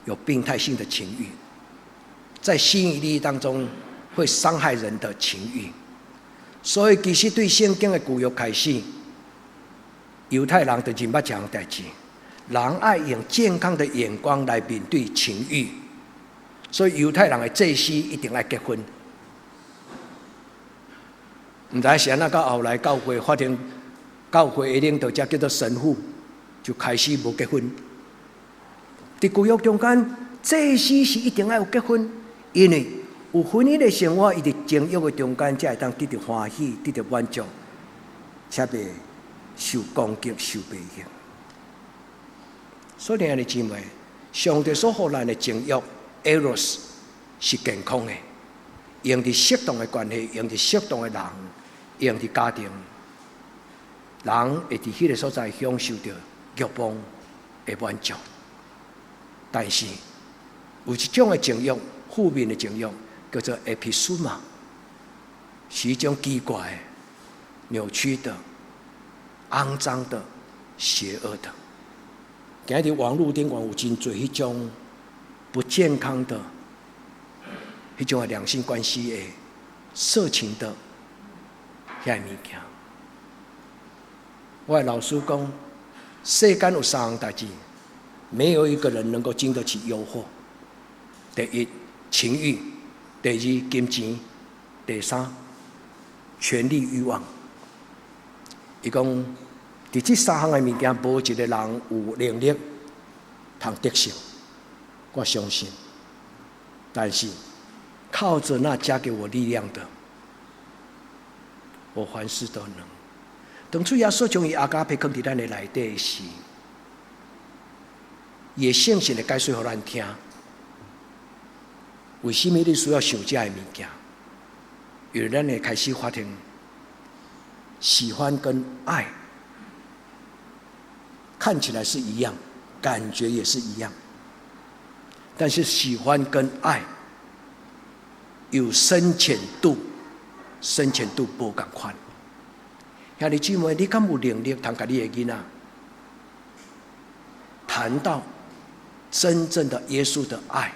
有病態性的情慾，在吸引力當中會傷害人的情慾。所以其實對聖經的舊約開始，猶太人就認捌這項代誌。人愛用健康的眼光來面對情慾，所以猶太人的祭司一定愛結婚。毋知是按怎到後來教會發現，教會的領導者叫做神父，就開始無結婚。佇舊約中間，祭司是一定愛有結婚，因為有婚姻的生活，伊佇情慾的中間才會當得著歡喜，得著滿足，才袂受攻擊、受迷惑。所以，兄弟姊妹，上帝所予咱的情慾，eros 是健康的，用佇適當的關係，用佇適當的人，用佇家庭，人會佇彼个所在享受著慾望的滿足。但是有一種的情慾，負面的情慾，叫做 epithumia，是一種奇怪、扭曲的、骯髒的、邪惡的。今日佇網路頂懸有真濟彼種不健康的、彼種的兩性關係的色情的遐物件。我的老師講，世間有三項代誌，沒有一個人能夠經得起誘惑。第一，情慾；第二，金錢；第三，權力慾望。伊講，佇這三項的物件，無一個人有能力通得勝。我相信，但是靠著那加給我力量的，我凡事都能。當主耶穌將伊 agape 囥佇咱的內底時，伊會聖神的解說予咱聽。為什麼你需要想這个物件？因為咱會開始發現，喜歡跟愛看起來是一樣，感覺也是一樣，但是喜歡跟愛有深淺度，深淺度無仝款。兄弟姊妹，你敢有能力通共你的囡仔談到真正的耶穌的愛，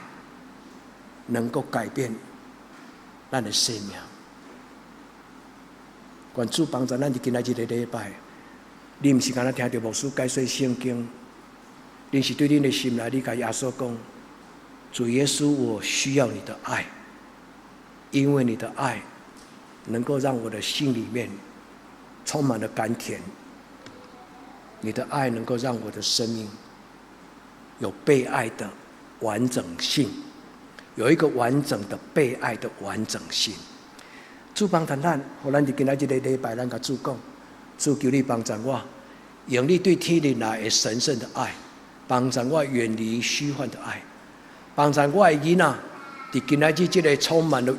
能夠改變咱的生命？願主幫助咱佇今仔這個禮拜，你毋是干焦聽著牧師解說聖經，你是對恁的心內，你共耶穌講：主耶穌，我需要你的愛，因為你的愛能夠讓我的心裡面充滿了甘甜，你的愛能夠讓我的生命有被愛的完整性，有一個完整的被愛的完整性。主幫助咱，予咱佇今仔這個禮拜，咱共主講，主求你幫助我，用你對天靈來的神聖的愛，幫助我遠離虛幻的愛，幫助我的囡仔，佇今仔日這個充滿了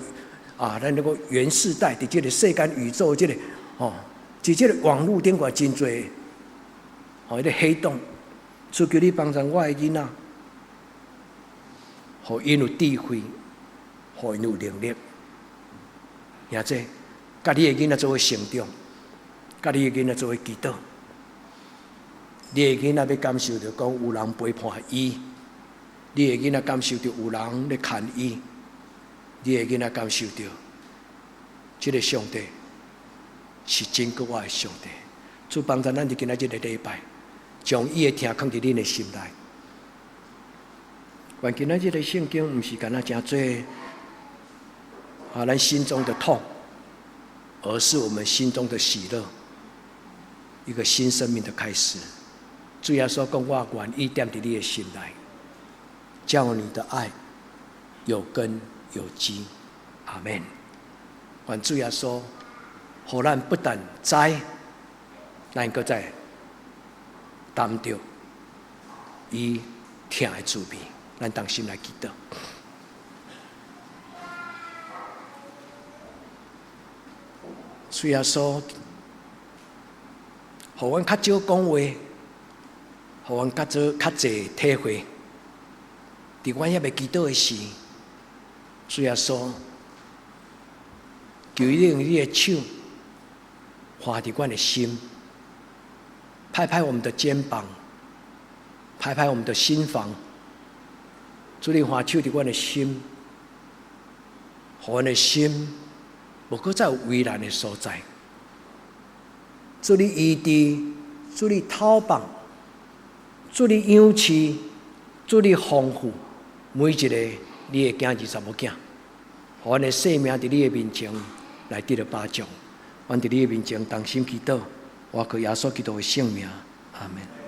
啊，咱那個原世代，佇這個世間宇宙這個哦，佇這個網路頂懸真濟，哦，彼個黑洞，主求你幫助我的囡仔，予𪜶有智慧，予𪜶有能力。兄弟，佮你的囡仔做伙成長，佮你的囡仔做伙祈禱，你的囡仔欲感受著講有人陪伴伊，你的囡仔感受著有人咧牽伊，你的囡仔感受著，這個上帝是真閣活的上帝。主幫助咱佇今仔這個禮拜，將伊的疼囥佇恁的心內。願今仔這個聖經毋是干焦成做啊，咱心中的痛，而是我們心中的喜樂，一個新生命的開始。主耶穌講：我願意踮佇你的心內，叫你的愛有根有基。阿門。願主耶穌，予咱不但知，咱閣再擔著伊疼的滋味。咱同心來祈禱。主耶穌，予阮較少講話，予阮較做較濟體會。佇阮猶未祈禱的時，主耶穌，求你用你的手按佇阮的心，拍拍我們的肩膀，拍拍我們的心房。主你按手佇阮的心，予阮的心無閣再有為難的所在。主你醫治，主你透放，主你養飼，主你豐富，每一个你的囝兒查某囝，予阮的生命佇你的面前來得著保障。阮佇你的面前同心祈禱，我靠耶穌基督的聖名，阿門。